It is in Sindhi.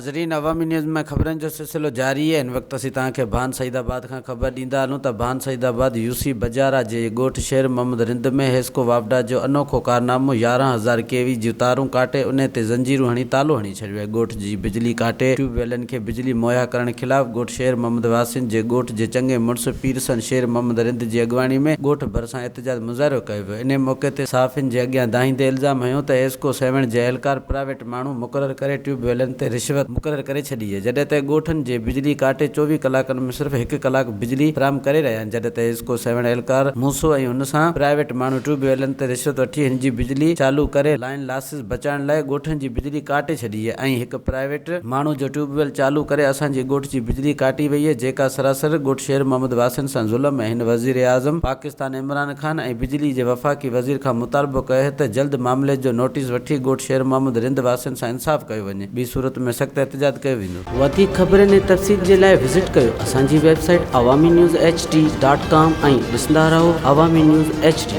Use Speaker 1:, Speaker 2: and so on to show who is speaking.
Speaker 1: ناظرين عوامي نيوز ۾ خبرن جو سلسلو جاري آهي هن وقت اسين توهان کي ڀان سعيد آباد کان خبر ڏيندا هلون ته ڀان سعيد آباد يو سي بجارا جي ڳوٺ شير محمد رند ۾ حيسڪو واپڊا جو انوکو ڪارنامو 11,000 ڪي وي جون تارون ڪاٽي انهي تي زنجيرون هڻي تالو هڻي ڇڏيو آهي ڳوٺ جي بجلي ڪاٽي ٽيوب ويلن کي بجلي مهيا ڪرڻ خلاف ڳوٺ شير محمد واسين جي ڳوٺ جي چڱي مڙس پيرسن شير محمد رند جي اڳواڻي ۾ ڳوٺ ڀرسان احتجاج مظاهرو ڪيو ويو انهي موقعي تي صحافين جي اڳيان دانهيندي الزام هنيو ته حيسڪو سيوهڻ جي اهلڪار پرائيويٽ ماڻهو مقرر ڪري ٽيوب ويلن تي رشوت مقرر ڪري ڇڏي آهي جڏهن ته ڳوٺن جي بجلي ڪاٽي 24 ڪلاڪن ۾ صرف هڪ ڪلاڪ بجلي فراهم ڪري رهيا آهن جڏهن ته حيسڪو سيوهڻ اهلڪار موسو ۽ هن سان پرائيويٽ ماڻهو ٽيوب ويلن تي رشوت وٺي هن جي بجلي چالو ڪري لائين لاسز بچائڻ لاء ڳوٺن جي بجلي ڪاٽي ڇڏي آهي ۽ هڪ پرائيويٽ ماڻهو جو ٽيوب ويل چالو ڪري اسان جي ڳوٺ جي بجلي ڪاٽي وئي آهي جيڪا سراسر ڳوٺ شير محمد واسين سان ظلم ۽ هن وزيراعظم پاڪستان عمران خان ۽ بجلي جي وفاقي وزير کان مطالبو ڪيو آهي ته جلد معاملي جو نوٽيس وٺي ڳوٺ شير محمد رند واسين سان انصاف ڪيو وڃي ٻي صورت ۾ سخت احتجاج ڪيو ويندو. وڌيڪ خبرن ۽ تفصيل جي لاء وزٽ ڪيو اسان جي website Awami news H D dot com ۽ ڏسندا رهو عوامي نيوز ايڇ ڊي.